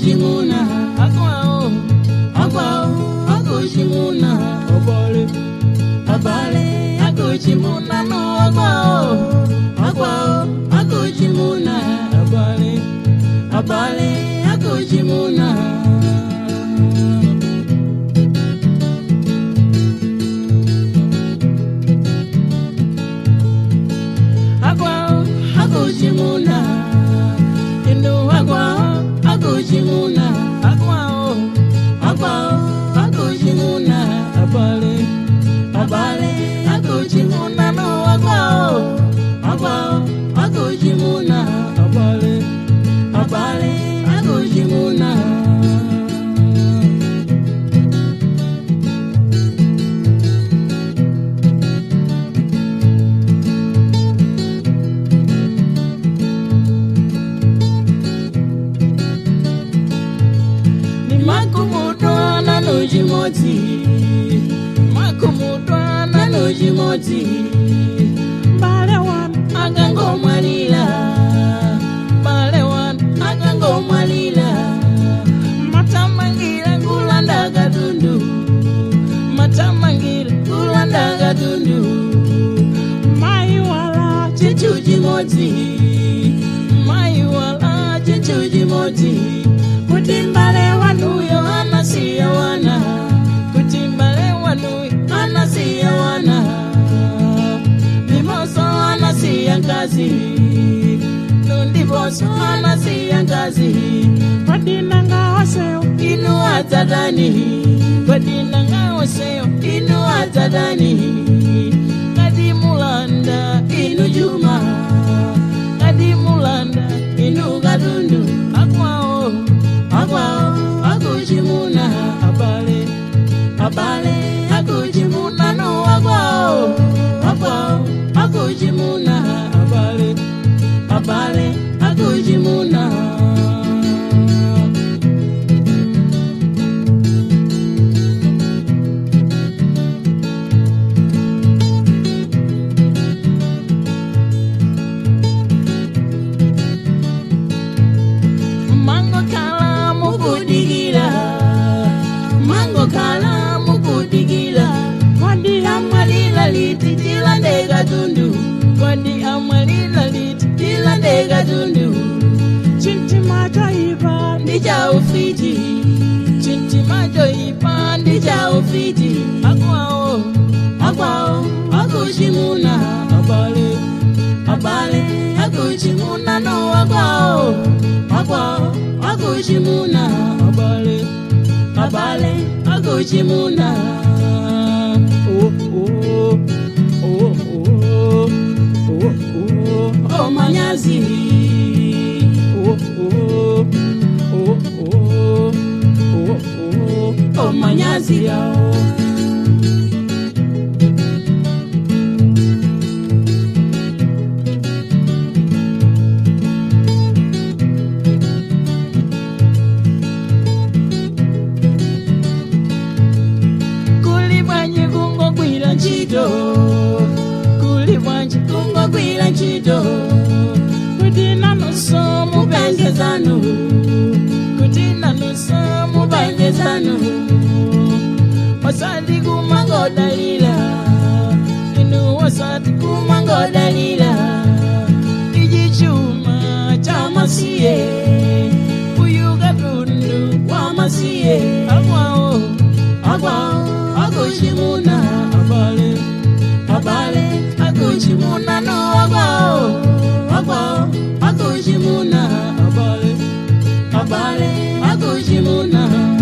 Agochimuna, Agwao, Agwao, Agochimuna, Abale, Abale, Agochimuna, no Agwao, Agwao, Agochimuna, Abale, Abale, Agochimuna. Agwao, Agochimuna, Inu Agwao, Agochimuna, Agwao, Agwao, Agochimuna, Abale, Abale, Agochimuna, no Agwao, Agwao, Agochimuna, Abale, Abale, Agochimuna. Makumudwana nojimoti, makumudwana nojimoti, bale wan akangomwalila, bale wan akangomwalila, matamangira kulanda katundu, matamangira kulanda katundu, maiwala chichu chimodzi, maiwala chichu chimodzi. Kuti mbale wanuyo anasiya wana, kuti mbale wanuyo anasiya wana, limoso anasiya nkazi, nundivoso anasiya nkazi. Kwadinanga oseo inu adzadani, kwadinanga oseo inu adzadani, kadimulanda inu juma, kadimulanda inu katundu, akwao, Agwao, Agochimuna, Abale, Abale, Agochimuna, no Agwao, Agwao, Agochimuna, Abale, Abale, Agochimuna. Mango kala mukudigila, mango kala mukudigila, Kwadi amwalila liti tilande katundu, kwadi amwalila liti tilande katundu, Chintima choipa ndija ufiti, chintima choipa ndija ufiti, Agwao, Agwao, Agochimuna, Abale, Abale, Agochimuna, no Agwao, Agwao, Agochimuna, Abale, Abale, Agochimuna. Oh, oh, oh, oh, oh, oh, oh, manyazi. Oh, oh, oh, oh, oh, oh, oh, manyazi yao. Kuli bwanje kungogwira ntchito, kuli bwanje kungogwira ntchito, kuti nanunso mupeze zanu, kuti nanunso mupeze zanu, osati kumangodalira, inu osati kumangodalira, ichi chuma chamasiye, uyu katundu wamasiye, Agwao, Agwao, Agochimuna, Abale, Abale, Agochimuna, no Agwao, Agwao, Agochimuna, Abale, Abale, Agochimuna.